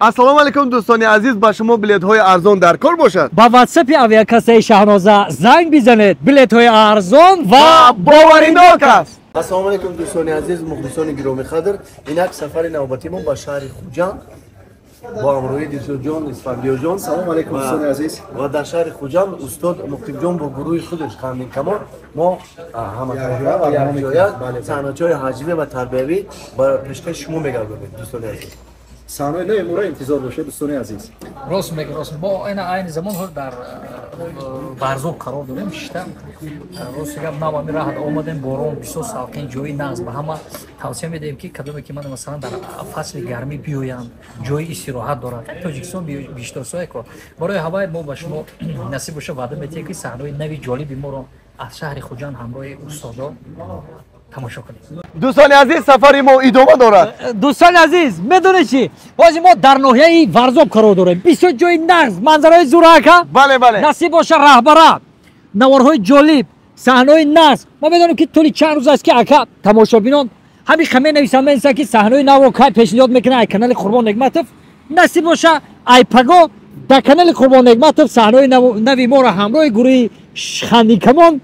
Ассалому алайкум дӯстони азиз, ба шумо билетҳои арзон дар кор бошад. Ба WhatsApp авиакассаи Шаҳноза занг бизанед. Билетҳои арзон ва боваринок аст. Ассалому алайкум дӯстони азиз, мухлисони гиромиқадр. Инак сафари навбатии мо ба шаҳри Хуҷанд бо ҳамроҳии Дилшодҷон, Исфандиёрҷон. Салом алайкум дӯстони азиз. Ва дар шаҳри Хуҷанд устод Муқимҷон бо гурӯҳи худаш Хандинкамон мо ҳаматарафа ва якҷоя саҳначаҳои ҳаҷвӣ ва тарбиявӣ ба пешкаши шумо мегардонем дӯстони азиз. Саҳнаи нави моро интизор бошед дӯстони азиз. Рост мегӯ, рост. Мо айни замон дар Варзоб қарор дорем, шита. Рости гап, нав ҳамин раҳат омадем, борон бисёр салқин, ҷои нағз. Ба ҳама тавсия медиҳем, ки кадоме ки ман масалан дар фасли гармӣ биёянд, ҷои истироҳат доранд. Тоҷикистон биштосое ко. Барои ҳавай мо ба шумо насиб боша ваъда медиҳем, ки саҳнаҳои нави ҷолиби моро аз шаҳри Хуҷанд ҳамроҳи устодо тамошо кунед. Дӯстони азиз, сафари мо идома дорад. Дӯстони азиз, медонед чӣ? Ҳозир мо дар ноҳияи Варзоб қарор дорем. Бисёр ҷои нағз, манзараҳои зурака. Бале, бале. Насиб боша раҳбара, наворҳои ҷолиб, саҳнаҳои нағз. Мо медонем, ки тӯли чанд рӯз аст, ки ака тамошобинон ҳамин ха менависанд, менависанд, ки саҳнаҳои навро кай пешниҳод мекунанд ай канали Қурбон Негматов. Насиб боша айпаго дар канали Қурбон Негматов саҳнаҳои нави моро ҳамроҳи гурӯҳи Хандинкамон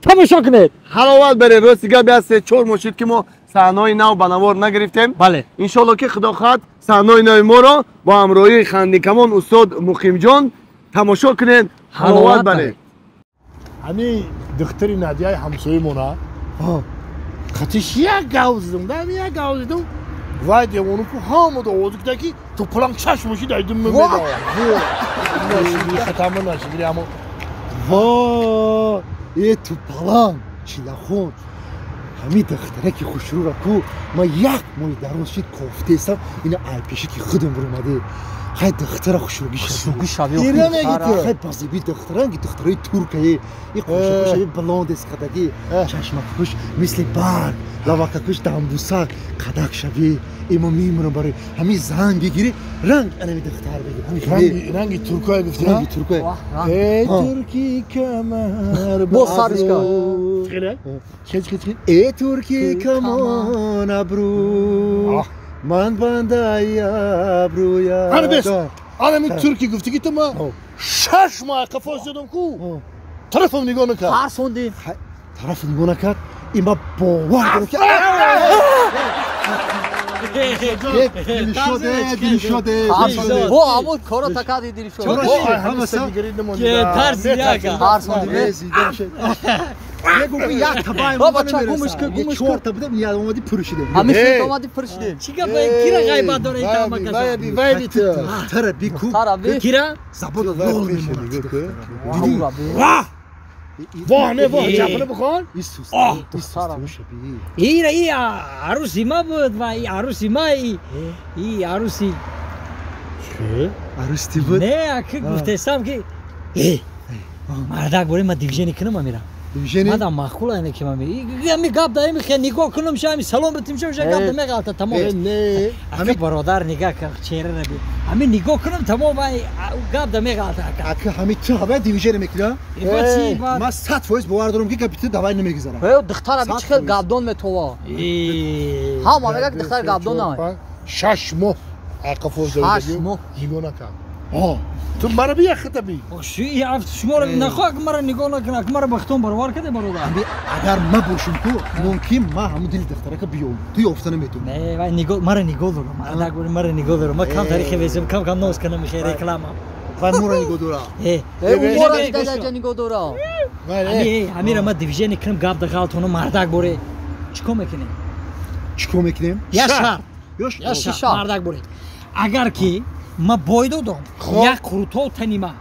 тамошо кунед. Ҳаловат баред. Рости гап, як се чор моҳ шуд, ки мо саҳнаҳои нав ба навор нагирифтем. Бале. Иншоалло, ки худо хоҳад, саҳнаҳои нави моро бо ҳамроҳии Хандинкамон устод Муқимҷон тамошо кунед. Ҳаловат баред. Ҳамин духтари Надияи ҳамсоямона қатиш як гав зидам, да як гав зидам, вай девону ку ҳамада овоз кида, ки ту пулам чашм шид, айдум мемедавад. Хатама нашидри амо. Во, э тупалан, чилахон. Ҳамин духтараки хушрӯра ку ман як моҳи дароз шид кофтесам, ина айпеши ки худам буромаде. Хай духтара хушрӯгӣ шавӣ. Ира меги ту. Хай базиби духтаранги духтарои туркае. И қошакушави блондес қадаги, чашмаккуш мисли барг, лавакакуш дамбусак, қадак шавӣ. Имо мемурам барои ҳамин занг бигирӣ, ранг анами духтар бигир. Ранги туркое гуфтӣ? Ранги туркое. Э турки камар. Бо саришка. Э турки камон абрӯ. Ман бандаи абрӯя. Ана бес. Ана ми турки гуфтӣ, ки ту ма 6 моҳ қафо зидам ку. Тарафам нигоҳ накард. Тарсондӣ. Тарафам нигоҳ накард. Ин ма бовар дорам, ки дилшоде. Бо ҳамон коро такади дилшод. Тарсондӣ. Мегум, як табай чорта будем, я омади пур шидем. Ҳамин шид омади пур шидем. Чӣ гап, кира ғайбат дора ин тамака? Вайби ту. Тара бику. Кира? Забон лол мемонад. Диди. Ваҳ! Воҳ, не воҳ, ҷафона бихон. Исус. Ира и аруси ма буд ва и аруси ма и аруси. Чӣ? Аруси ти буд? Не, аки гуфтесам, ки мардак боре ма движение кунам, амира. Движение? Мадам маъқул айне ки ман ами гап даими хе нигоҳ кунам ша, ами салом битим ша, гап меғалта тамом. Не. Ами бародар нигоҳ кар, чеҳра би. Ами нигоҳ кунам тамом, ай гап да меғалта ака. Ака ҳами ту ҳава движение мекунӣ? Э Ман 100% бовар дорам, ки гапи ту давай намегузарам. Э духтара би чӣ хел гапдон метова. Ҳама мегӯяд, ки духтар гапдон на. 6 моҳ қафо зидам. 6 моҳ. Нигоҳ накард. Ту мара би яхта би. Шуморо нахоҳ, мара нигоҳ накунад, мара бахтон баровар каде, бародар. Агар ма бошам ку, мумкин ма ҳамун дили духтарака биём. Ту ёфта наметавонӣ. Не, вай нигоҳ, мара нигоҳ дорам. Мардак бори мара нигоҳ дорам. Ма кам таърихи везем, кам кам ноз кунам, хе реклама. Вай мора нигоҳ дора. Э, э мора дадаҷа нигоҳ дора. Ҳамира ма движение кунам, гап да ғалтоно, мардак боре. Чӣ кор мекунем? Чӣ кор мекунем? Я шарт. Я шарт. Мардак боре. Агар ки ма бой додам, як қурутов танима.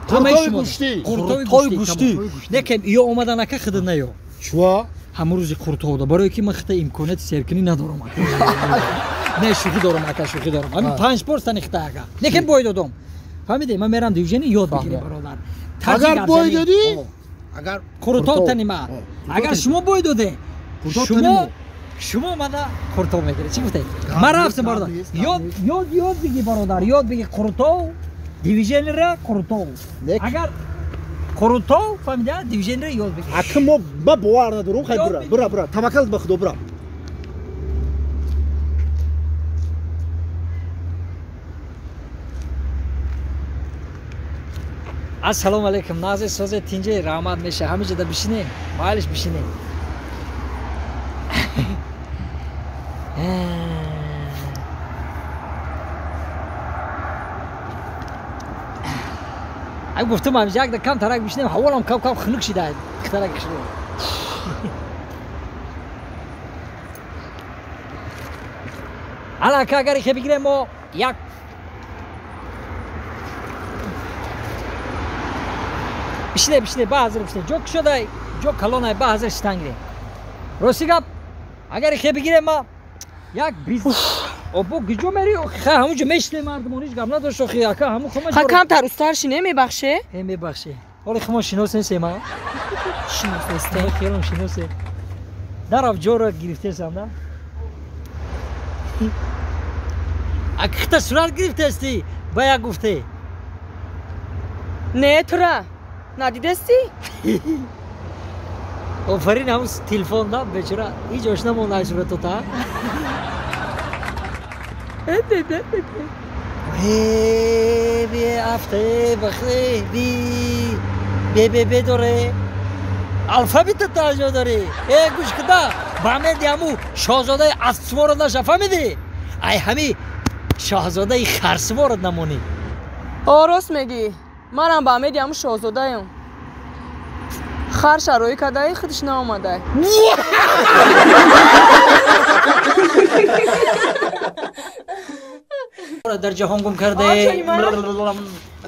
Қурутови гӯштӣ. Қурутови гӯштӣ. Лекин ё омадан ака хида наё. Чува? Ҳамун рӯзи қурутовда, барое ки ман хита имконияти серкунӣ надорам. Не, шӯхӣ дорам ака, шӯхӣ дорам. Ҳамин панҷ бор тани хита ака. Лекин бой додам. Фаҳмидӣ? Ман мерам движение ёд бигирем, бародар. Агар бой додӣ, агар қурутов танима. Агар шумо бой доде, шумо мана қурутов мегиред. Чӣ гуфтед? Ман рафтам, бародар. Ёд ёд ёд биги, бародар, ёд биги қурутов, движениера қурутов. Агар қурутов фаҳмида, движениера ёд биги. Ака мо ма бовар надорам, хай бура, бура, бура. Таваккал ба Худо, бура. Ассалому алайкум. Назе созе тинҷе раҳмат меша. Ҳамиҷода бишинем. Майлиш бишинем. Ай гуфтам ҳамиҷа як да кам тарак бишинем, ҳаволам кам кам хунук шида. Тарак шида. Ана ака агар ихе бигирем мо як бишине бишине ба ҳазир бишине. Ҷо кушодай, ҷо калонай ба ҳазир шитан гирем. Рости гап агар ихе бигирем ма як биз обо гиҷо мери ха ҳамунҷо мешинем мардумон ҳеҷ гап надошт охи ака ҳамун хума ха камтар устар шине мебахше? Э мебахше. Ҳоли хумо шинос нестем а? Шинос нестем. Хелом шиносе. Дарав ҷоро гирифтесам да? Акихта сурат гирифтести ба як гуфте. Не тура надидести? Офарин ҳамун телефон да бечора ҳеҷ ошна монда ай суратота. Би афте бахте би бе бе бе доре алфабита таҷо дорӣ. Э гӯш кида ба меди ҳаму шоҳзодаи аспсуворо наша фаҳмидӣ? Ай ҳами шоҳзодаи харсуворо намонӣ. О рост мегӣ. Манам ба меди ҳаму шоҳзодаем. Хар шароӣ кардаи худаш наомадай. Дар ҷаҳон гум кардаe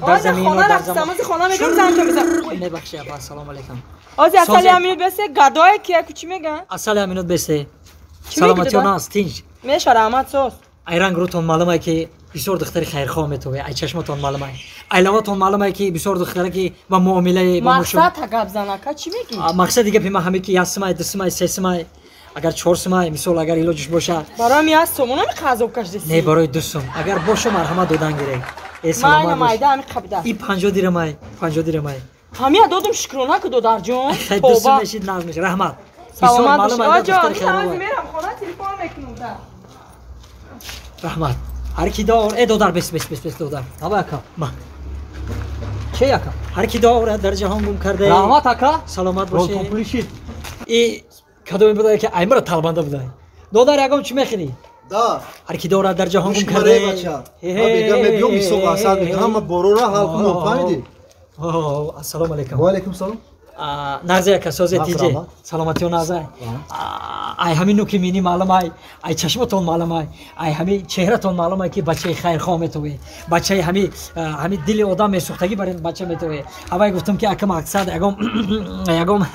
дар замин ва дар замон. Хона мегам занҷо мезан. Мебахши апа, ассалому алайкум. Ози асали аминут бесе гадое ки яку чӣ меган? Асали аминут бесе. Саломатиён аст, тинҷ. Меша раҳмат соз. Ай ранг рӯтон маълум ай ки бисёр духтари хайрхоҳ метове, ай чашматон маълум ай. Ай лаватон маълум ай ки бисёр духтаре ки ба муомилаи ба мушо. Мақсад гап зан ака чӣ мегӣ? Мақсади гапи ман ҳаме ки як симай, ду симай, се симай, агар чор симай, мисол агар илоҷиш боша. Барои як сомон ҳами қазоб кашдеси? Не, барои ду сум. Агар боша марҳамат додан гирек. Э саломат бош. Майда ҳами қабда. И 50 дирамай, 50 дирамай. Ҳамия додум шукрона ку додарҷон. Ду сум мешид нағз мешид. Раҳмат. Саломат бош. Оҷон, мерам хона телефон мекунам да. Раҳмат. Ҳар ки дор, э додар бес бес бес бес додар. Аба ака, ма. Че ака? Ҳар ки дорад дар ҷаҳон гум карда. Раҳмат ака. Саломат бошед. И кадоме будай ки аймара талбанда будай. Додар ягон чӣ мехӯрӣ? Да. Ҳар ки дорад дар ҷаҳон гум карда. Ма бегам мебиём ҳисоб асад мекунам, ҳама борора ҳал кунам, фаҳмидӣ? Ассалому алайкум. Ва алайкум салом. Нағзе ака, созе тиҷе. Саломатиё нағзе. Ай ҳамин нуки мини маълум ай, ай чашматон маълум ай, ай ҳами чеҳратон маълум ай ки бачаи хайрхоҳ метове. Бачаи ҳами ҳами дили одам месӯхтагӣ бар ин бача метове. Аввай гуфтам ки ака мақсад ягон ягон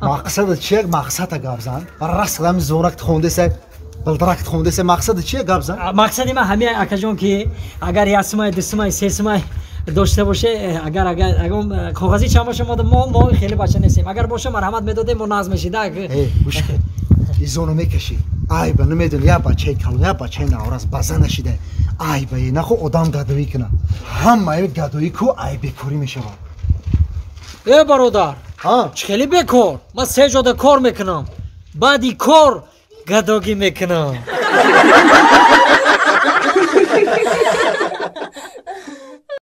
мақсада чия? Мақсада гап зан. Раст ҳами зорак хондеса, балдарак хондеса, мақсада чия гап зан? Мақсади ман ҳами акаҷон ки агар як симай, ду симай, се симай дошта боше, агар агар ягон коғази чанд боша, мо хеле бача нестем. Агар боша марҳамат медодем, мо нағз мешид. Гӯш кун, изоно мекашӣ. Айба намедони, як бачаи калон, як бачаи наврас база нашида. Айба нахо одам гадоӣ кунад. Ҳамаи гадоӣ ку ай бекорӣ мешавад. Э бародар, чӣ хеле бекор? Ман се ҷода кор мекунам. Баъди кор гадогӣ мекунам.